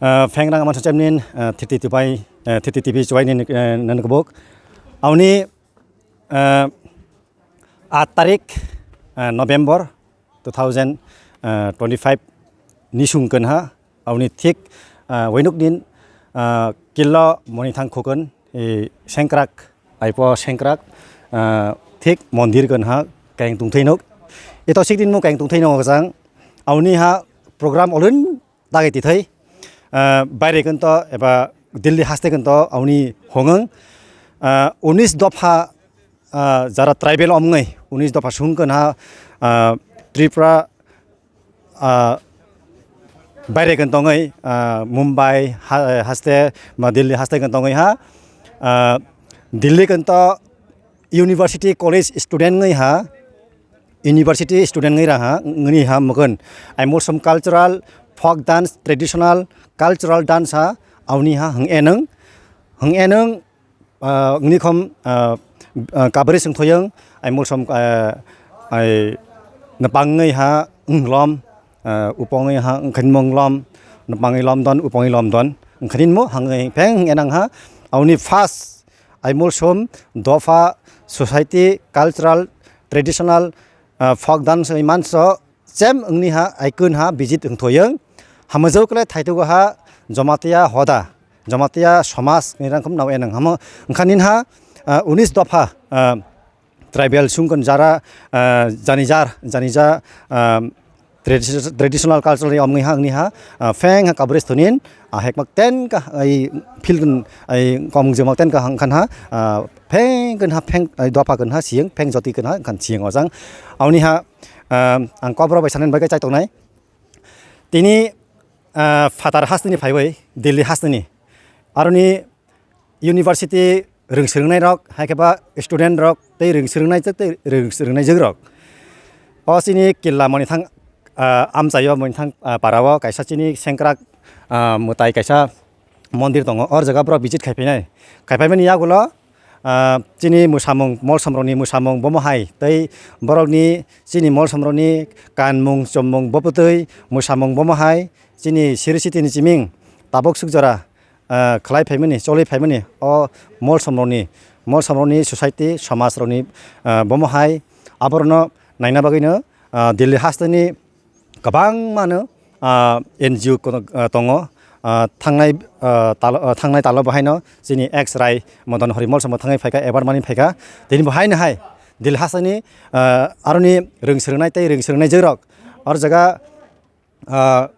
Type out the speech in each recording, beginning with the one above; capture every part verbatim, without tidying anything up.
Ah, phengrang aman sachemnin, ah, thiti tibai, ah, thiti tibi chuaini, ah, nan kubuk. Auni, ah, aat tarik, ah, November two thousand twenty-five ni sung kwnha. Auni thik, ah, wainuknin, ah, kilo monithang khukun, eh, sengkrak, aipo sengkrak, ah, thik mondir kwnha kaing tungthai nuk. Ito sikdin mo kaing tungthai nuk jang. Auni ha program olun dagi tithai, ah, baire kanto eba Delhi haste kanto auni hongang, ah, unis dopha, ah, jara tribal omngai, unis dopha sung kanha, ah, Tripura, ah, baire kantongai, ah, Mumbai ha-, haste, ma Delhi haste kantongai ha, ah, Delhi kanto university college student ngai ha, university student ngai raha, ngani ha mokon. Ai molsom cultural, folk dance, traditional, cultural dance ha, auni ha hang enang, hang enang, ah, ngni khom, ah, ah, kabri sing thoyang, ai molsom, ah, ai napang ngai ha, nglom, ah, upong ngai ha, ngkhan mong lom, napang ngai lom don, upong ngai lom don, ngkhanin mo hang ngai pheng enang ha, auni first, ai molsom, dopha, society, cultural, traditional, ah, folk dance, manso, chem wngni ha, icon ha, visit wng thoyang. Hamajok le thaitugo ha, Jamatia hoda, Jamatia somaj ni rangkhum nau enang hamo. Wngkhanin ha, ah, unis dopha, ah, tribal sungkon jara, ah, janijar, janija, ah, tradi-, traditional culture ni omni ha, wngni ha, ah, pheng ha kabres thonin, ah, hekmak ten ka, ai, philgun, ai, kong jema ten ka hang khan ha, ah, pheng khan ha, pheng, ai, dopha khan ha, siyang, pheng joti khan ha, khan siyang ojang. Auni ha, ah, ang kobro bai sanen bai kai chai tongnai. Tini, ah, phatar hasteni phaiwi, Delhi hasteni. Aroni university rwng swrwngnairok, hai khe ba student rok, tei rwng swrwngnaijak, tei rwng swrwngnaijak rok. O chini killa monithang, ah, amchaio monithang, ah, parao kaisa chini sengkrak, ah, mwtai kaisa mondir tongo. Or jaga borok visit khai phainai. Khai phaimani yagulo, ah, chini mwsamung, molsomrokni mwsamung bomo hai, tei borokni chini molsomrokni kanmung, chommung, bopotwi mwsamung bomo hai, chini siri sitini chiming tabuk suk jora, ah, khlai phaimani, choli phaimani, o molsomrokni, molsomrokni society, somajrokni, ah, bomo hai, aborokno naina bagwino, ah, Delhi hasteni kwbangmano, ah, N G O kono, ah, tongo, ah, thangnai, ah, talo, ah, thangnai talo bahaino chini ex Rai Madan Horimol Sombo thangwi phaikha, award mani phaikha, tini bo haino hai Delhi hasteni, ah, aroni rwng swrwngnai tei rwng swrwngnai jwrok, or jaga, ah,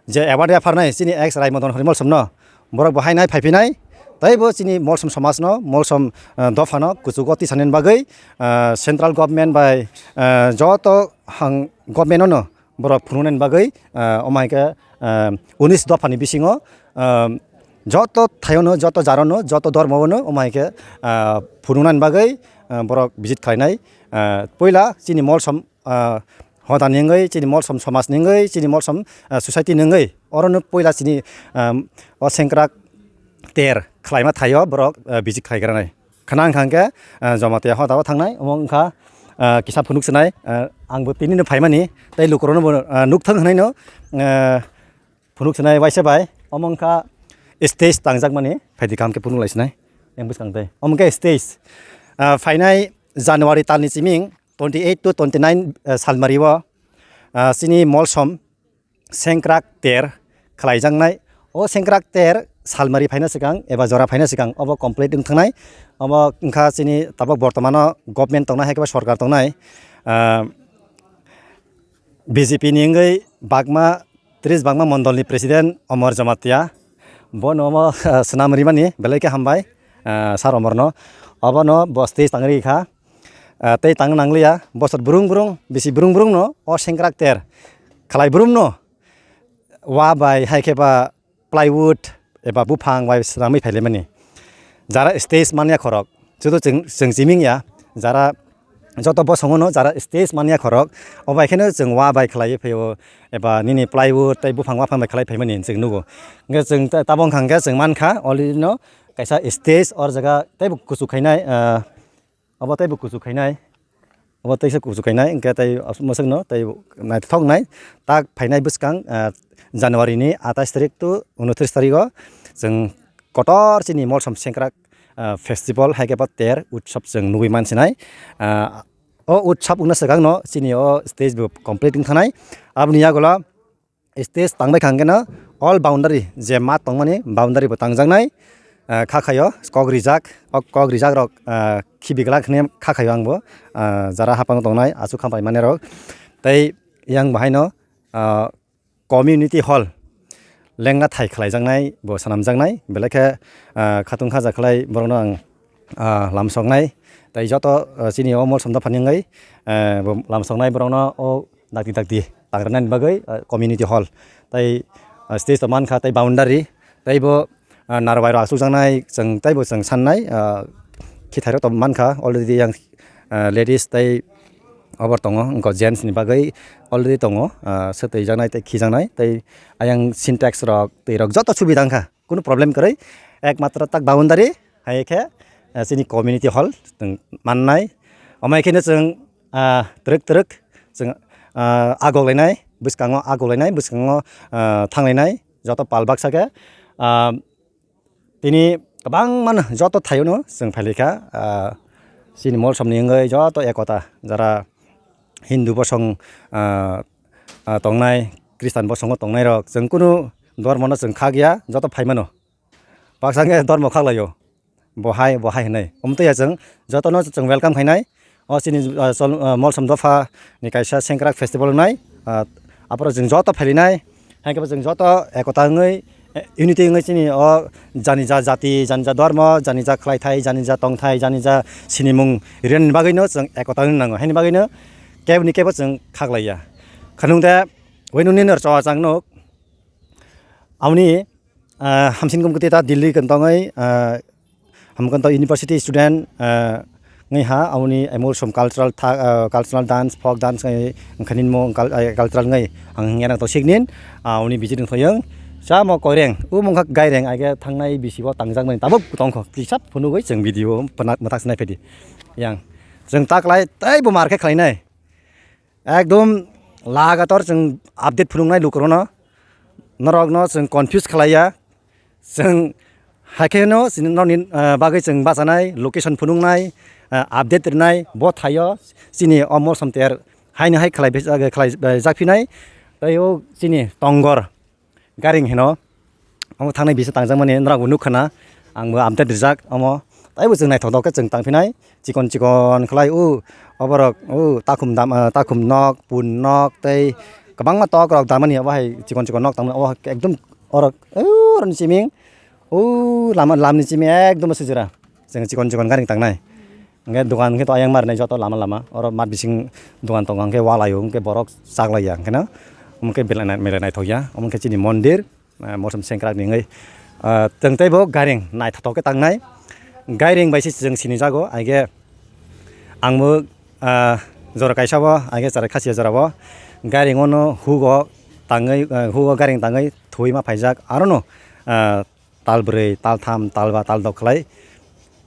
je award yapharnai chini ex Rai Madan Horimol Somno, borok bo haino hai phaiphinai, tei bo chini molsom somajno, molsom, ah, dophano kuchugo tisanani bagwi, ah, central government bai, ah, joto hang government no borok phunuknani bagwi, ah, omo hai khe, ah, unis dophani bisingo, ah, joto thaiono, joto jarono, joto dhormono omo hai khe, ah, phunuknani bagwi, ah, borok visit khlainai. Ah, puila chini molsom, ah, hoda ni wngwi, chini molsom somaj ni wngwi, chini molsom, ah, society ni wngwi, orono puila chini, ah, o sengkrak ter khlaima thaio borok, ah, visit khlaigranai. Khna wngkha hwnkhe, ah, Jamatia hoda o thangnai, omo wngkha, ah, kisa phunuk swnai, ah, angbo tinino phaimani, tei lukurokno bo, ah, nukthang hwnaino, ah, phunuk swnai waisa bai, omo wngkha stage tangjakmani, phaidi kaham khe phunuk lai swnai, yang bwskang tei. Omo khe stage, ah, phainai January talni chiming twenty eight to twenty nine, ah, salmari o, ah, chini molsom, sengkrak ter khlaijaknai. O sengkrak ter salmari phaina swkang eba jora phaina swkang obo complete wng thangnai. Obo wngkha chini tabuk bortomano government tongnai hai khe ba sorkar tongnai, ah, B J P ni wngwi Bagma, tris Bagma mondolni president Omor Jamatia. Bono omo, ah, swnam rimani belai khe hambai, ah, sir Omorno. Obono bo stage tangri kha. Ah, tei tang nangliya, bosor brung brung, bisi brung brung no, o sengkrak ter khlai brumno, wa bai hai khe ba plywood eba buphang bai swnamwi phailaimani. Jara stage manya khorok, joto chwng, chwng chiming ya, jara joto bosongo no jara stage manya khorok, o bai kheno chwng wa bai khlaiwi phaio, eba nini plywood tei buphang waphang bai khlai phaimani chwng nugo. Hwnkhe chwng ta-, tabok hwnkha hwnkhe chwng mankha, already no kaisa stage or jaga teibo kuchuk khainai, ah, Obo teibo kuchuk khainai, obo teisa kuchuk khainai, hwnkhe tei aswk mwswkno tei naithoknai tak phainai bwskang, ah, January ni atais tarik to unotris tarik o chwng kotor chini Molsom Sengkrak, ah, festival hai khe bo ter utsob chwng nugui mansinai. Ah, o utsob wngna swkang no chini o stage bo complete wng thanai. Aboni yagulo stage tangbai kha hwnkhe no all boundary je mat tongmani boundary bo tangjaknai. Ah, kha khayo kok rijak, o kok rijak rok, ah, khibi glak hwnwi kha khayo ang bo, ah, jara hapang tongnai aswk hambai mani rok. Tei yang bahai no, ah, community hall lengna thai khlaijaknai bo swnamjaknai, belai khe, ah, khatung khaja khlai borokno ang, ah, lamsoknai. Tei joto, ah, chini o Molsom dophani wngwi, eh, bo lamsoknai borokno o dakti dakti tangrirnani bagwi, ah, community hall tei, ah, stage to mankha tei boundary tei bo, ah, narwai rok achukjaknai chwng teibo chwng sannai, ah, khithairok to mankha already yang, ah, ladies tei obo tongo wngkha gents ni bagwi already tongo, ah, swtwijaknai tei khijaknai tei ayang sintex rok twi rok joto subida wngkha, kunu problem kwrwi, ekmatro tak boundary hai khe, ah, chini community hall chwng mannai. Omo hai kheno chwng, ah, twrwk twrwk chwng, ah, agok lainai bwskango, agok lainai bwskango, ah, thang lainai joto pal baksa khe, ah, tini kwbangma no joto thaio no chwng phailikha, ah, chini Molsom ni wngwi joto ekota jara Hindu bosong, ah, ah, tongnai, Khristan bosongo tongnai rok chwng kunu dormo no chwng khak ya, joto phai mano. Baksa wngkhe dormo khaklaio, bo hai, bo hai hwnwi. Omo twi ya chwng jotono chwng welcome khainai. O chini, ah, Chol-, ah, Molsom dopha ni kaisa Sengkrak festival wngnai. Ah, aphuru chwng joto phailinai. Hai khe bo chwng joto ekota wngwi, eh, unity wngwi chini o jani ja jati, jani ja dormo, jani ja khlaithai, jani ja tongthai, jani ja sinimung rirani bagwino chwng ekota wngwi nango. Haini bagwino keboni kebo chwng khaklaiya. Khanung de, ui nungni nor choa chang nuk. Amoni, ah, hamsin kum kwtwi ta Delhi kan tongwi, ah, hamkan to university student, ah, ngai ha, amoni Molsom cultural tha-, ah, cultural dance, folk dance ngai, wngkha nini mo cul-, ah, cultural ngai, ang hwnwi to siknin, ah, amoni visit wngkha yang, chamo koireng, u mungkha gaireng, age thangnai bisi bo tangjak mani, tabuk tongkho, kisap phunugwi chwng video phanak mwthak sinai phaidi. Yang, chwng taklai, tei bo mar khe khlainai. Ekdom lagator chwng update phunuknai lukurokno. Norokno chwng confuse khlaiya. Chwng haikhe no chini nokni, ah, bagwi chwng bachanai, location phunuknai, ah, update rwnai, bo thaio chini o Molsom ter haino hai khlai, khlai, khlai, jakphinai. Tei o chini Tongor. Garing hino. Omo thangnai bisa tangjakmani norokbo nukha na. Angbo update rijak omo. Taibo chwng naithok tok khe chwng tangphinai. Chikon chikon khlai o. Oborok o takhum dam, ah, takhum nok, pun nok tei kwbangma tok rok damani obo hai chikon chikon nok tangmani obo hai ekdom orok o oroni chiming. O lama lamni chiming ekdom swijra. Chwng chikon chikon garing tangnai. Hwnkhe dogan hwnkhe to ayang ma rwnai joto lama lama. Oro mat bising dogan tongo hwnkhe wal ayo hwnkhe borok chaklaiya hwnkhe no. Omo khe belai nai-, belai naithokya. Omo khe chini mondir, ah, Molsom Sengkrak ni wngwi. Ah, chwng teibo garing naithotok khe tangnai. Garing bai se chwng sinijago, haikhe angbo, ah, jora kaisa bo, haikhe chwrai khasiya jora bo. Garing ono hugo tangwi, ah, hugo garing tangwi thuwi ma phaijak. Arono, ah, tal brwi, tal tham, tal ba, tal dok khlai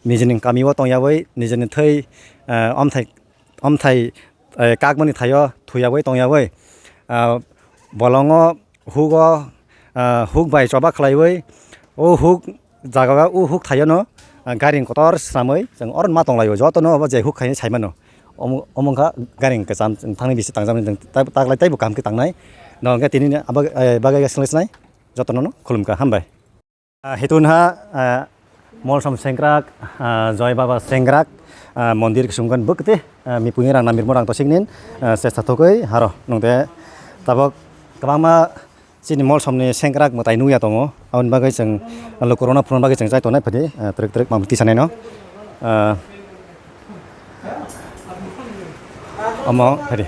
nijini kami o tongyawi, nijini thwi, ah, omthai, omthai, eh, kakmani thaio thuyawi tongyawi, ah, bolongo hugo, ah, huk bai choba khlaiwi, o huk jaga o huk thaiono, ah, garing kotor swnamwi chwng oro ma tonglaio, jotono obo je huk khaini saimano. Omo, omo wngkha garing kwcham thangni bisi tangjakmani chwng ta-, taklai teibo kaham khe tangnai. No hwnkhe tini abo, eh, bagwi swngwi swnai jotono no khulumkha, hambai. Ah, hetun ha, ah, Molsom Sengkrak, ah, Joy Baba Sengkrak, ah, mondir kusungkan bwkte, ah, mipungni rang namirmo rang tosiknin, ah, chesta thokwi haro nungde tabok kwbangma chini Molsomni Sengkrak mwtai nukya tongo. Aboni bagwi chwng lukurokno phunukna bagwi chwng chai tongnai phadi, ah, twrwk twrwk mamung tisanaino. Ah, Omo, hadi.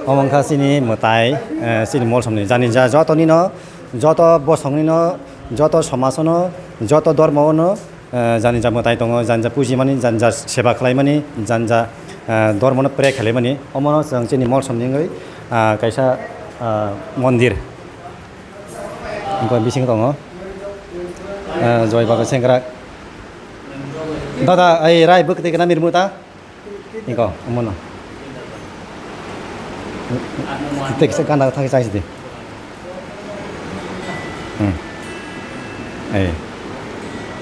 Omo wngkha chini mwtai, eh, chini Molsomni. Jani ja joto nino, joto bosong nino, joto somasono, joto dormo ono, eh, jani ja mwtai tongo, jani ja pujimani, jani ja seba khlaimani, jani ja, eh, dormono pray khlaimani. Omono chwng chini Molsomni wngwi, ah, kaisa, ah, mondir. Wngkha bising tongo, eh, Joy Baba Sengkrak. Dada, ai rai bwk tei kana mirmu ta? Iko, omono. Tei kisa gana thang kisa sidi. Hmm. Ei.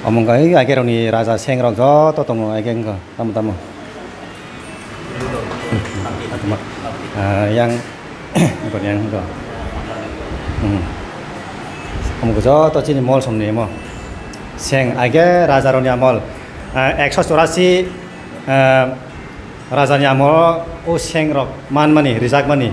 Omo wngkha, ei, agerokni raja sengrok joto tongo, aike wngkha, tamo, tamo. Ah, yang, yang wngkha. Hmm. Omo joto chini mol somni omo. Seng, aike rajarokni amol. Ah, ekso chorasi, ah, Rajani amolo o sengrok manmani, rijakmani,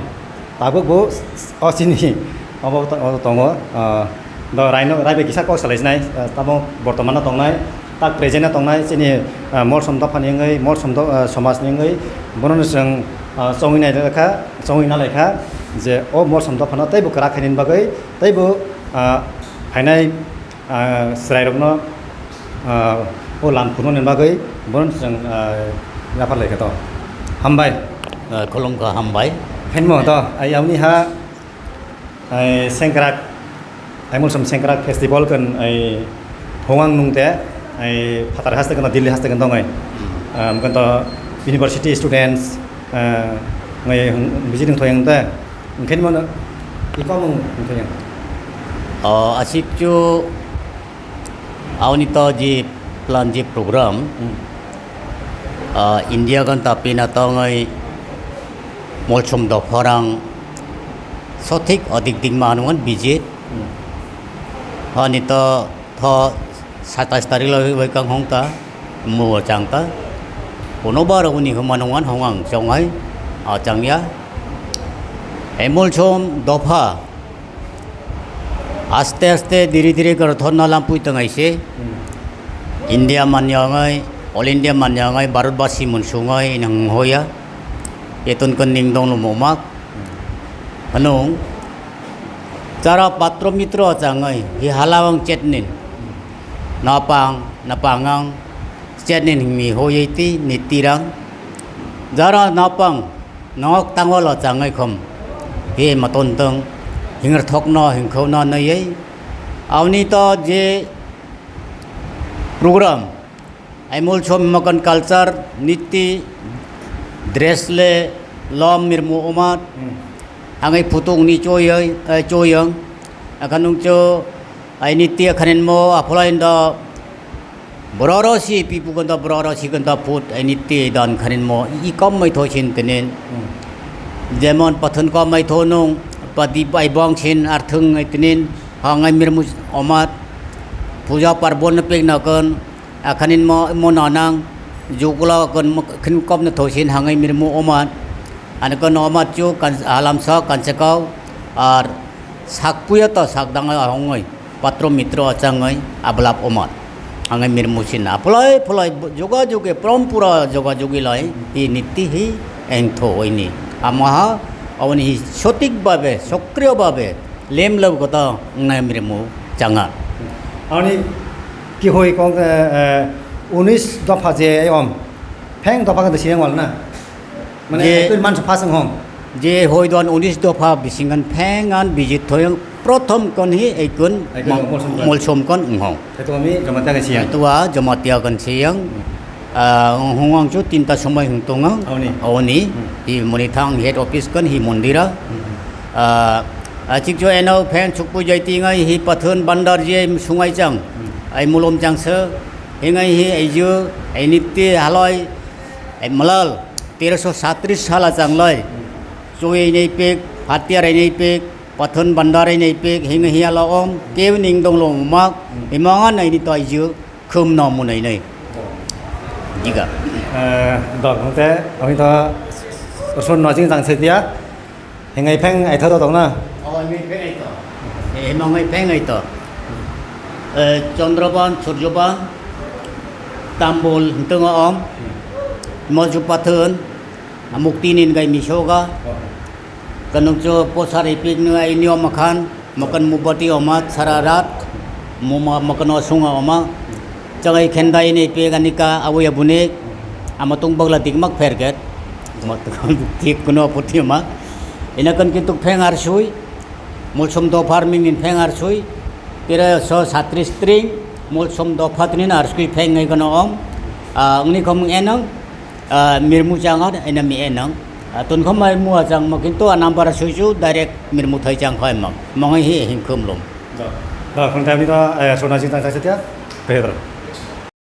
tabukbo o chini obo to-, o tongo, ah, do raino, raibai kisa kok salaijnai, ah, tamo bortomano tongnai, tak present-o tongnai chini, ah, molsom dophani wngwi, molsom do-, ah, somajni wngwi, bonono chwng, ah, chongwi nailekha, chongwi nalaikha je o molsom dophano teibo kwrak khainani bagwi, teibo, ah, phainai ah, chwrairokno, ah, o lam phunuknani bagwi bono chwng, ah, yapharlaikha to. Hambai. Ah, khulumkha, hambai. Phainmo to, ai yauni ha, ai sengkrak, ai Molsom Sengkrak Festival kan ai Howang nungte, ai phatar haste kan Delhi haste kan tongai. Hmm. Ah, mungkin to university students, ah, ngai hung-, visiting thoyang te. Mungkin mana, iko mung thoyang. Oh, asik chu Aoni to je plan, je program, Hmm. ah, India gan ta pina tongoi molsom dopharang sothik odik dik manuan visit. Hmm. Hani to tho satais tarik lo bai kang hong ta, mo chang ta. Kono bar uni humanuan hong ang chong ai, ah, chang ya. Ei molsom dopha Aste aste, dhire dhire, gorothorna lampui tongai se. Hmm. India manya ngai, All India manya ngai, Bharat basi munsung ngai, nang hoya. Etun kon ning dong lo momak. Hmm. Ano, chara patro mitro changai, hi halawang chetnin. Hmm. Napang, napangang, chetnin mi hoyeti, nitirang. Jara napang, Nok tangwalo changai khom. He maton tong. Hingrthokno, hingkhokno naiye. Aoni to je program. Ai molsom makan culture, niti, dress le, lom mirmu omat. Hmm. Hangai phutung ni choyoi, eh, choyong. Akanung cho, ai niti akhanin mo, apholai ndo. Borok rok si pipu ganda, borok rok si ganda put, ai niti dan khanin mo, i kom mai tho sin tenen. Hmm. Jemon pathun kom mai tho nung, padi bai bong sin arthung ai tenen, hangai mirmu omat, puja parbon pek na kon, akhanin mo, mo nanang, jukula kon mo, khin kom na tho sin hangai mirmu omat, ani kon omat chu kan, halam sa kan chekau, ar sak puya to sak dang ahongoi. Patro mitro achangoi ablap omar. Angai mirmu sin apolai polai joga joge prom pura joga jogi lai hi niti hi engtho oini. Amaha awani hi sotik babe, sokriyo babe, lem lab kota ngai mirmu changa. Ani ki hoi kong, eh, eh, unis dopha je om. Pheng dopha kan siyang wal na. Mane Je ekun mansa phasang hong. Je hoi don unis dopha bisingan phengan bijit thoyang prothom kon hi ekun Ekun ma-, molsom kon. Molsom kon wnghong. Thaitu ami Jamatia kan siyang. Tua Jamatia kan siyang. Hmm. Ah, hung ang chu tinta somoi hung tongang. Aoni. Aoni. Hmm. Hi moni thang head office kan hi mondira. Hmm. Ah, achik jo eno phen chukpu jai tingai hi pathun bandar je sungai chang. Hmm. Ai mulom chang se. Hingai hi ai ju ai niti haloi ai malal. Teroso satris sala changlai. Choi nei pek, hatiar nei pek, pathon bandar nei pek, hing hiya la om, keu ning dong lo mak, imangan nei ni tai ju, khum no mu nei nei. Jiga. Eh, dok, hongte, hongte, son no jing jang setia. Hingai pheng ai tho dok na. Oh, hingai pheng ai tho. Eh, hingai pheng ai tho. Eh, Chandraban, Surjaban, Tambul, hintong om, Moju Pathon, Mukti nin gai misoga. Oh. Kanung cho posar ipik nu ai niyom makhan, makan mubati omat sara rat, muma makan osunga oma. Changai khendai ne pe ganika awya bune, ama tung bagla dikmak pherget. Mat tik kuno puti ma. Ina kan kintu pheng ar sui, mulsom do farming in pheng ar sui, pira so satris tring, mulsom do phatrin ar sui pheng ngai kono om. Ah, ngni khom enang, ah, mirmu changar, ina mi enang. Ah, tun khom mai mua chang ma kintu a number sui chu direct mirmu thai chang khai ma. Mangai hi hing khum lom. Do. Khon time ni to, eh, sona jing tang tang setia. Pedro.